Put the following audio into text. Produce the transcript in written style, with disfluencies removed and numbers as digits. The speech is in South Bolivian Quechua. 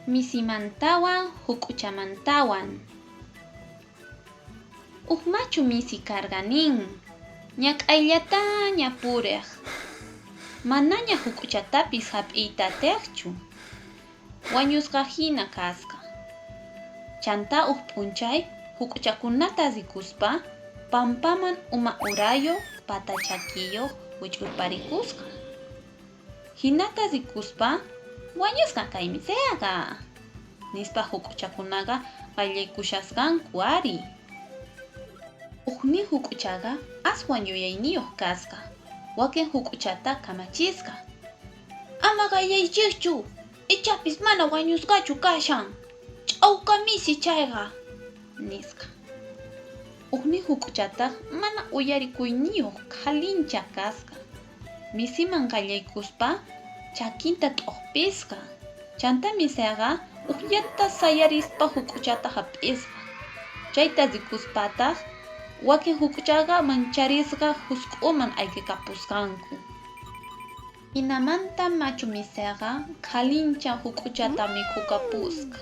Misimantawan juk'uchamantawan. Uj machu misi karqa nin, ñak'ayllataña purej. Manaña juk'uchatapis jap'iyta atejchu. Wañusqa jina kasqa. Chantá uj p'unchay juk'uchakunata rikuspa pampaman uma urayoj pata chakiyoj wich'urparikusqa. Jinata rikuspa, wañusqa kay miseaqa, nispa juk'uchakunaqa qayllaykushasqanku ari. Ujnin juk'uchaqa aswan yuyayniyoj kasqa, wakin juk'uchata kamachisqa. Ama qayllaychejchu, ichapis mana wañusqachu kashan, ch'auka misi chayqa, nisqa. Ujnin juk'uchataj mana uyarikuyniyoj qhalincha kasqa. Misiman qallaykuspa chakinta t'ojpisqa. Chantá miseqa ujllata sayarispa juk'uchata jap'isqa. Chayta rikuspataj wakin juk'uchaqa mancharisqa jusk'uman ayqekapusqanku. Jinamanta machu miseqa qhalincha juk'uchata mikhukapusqa.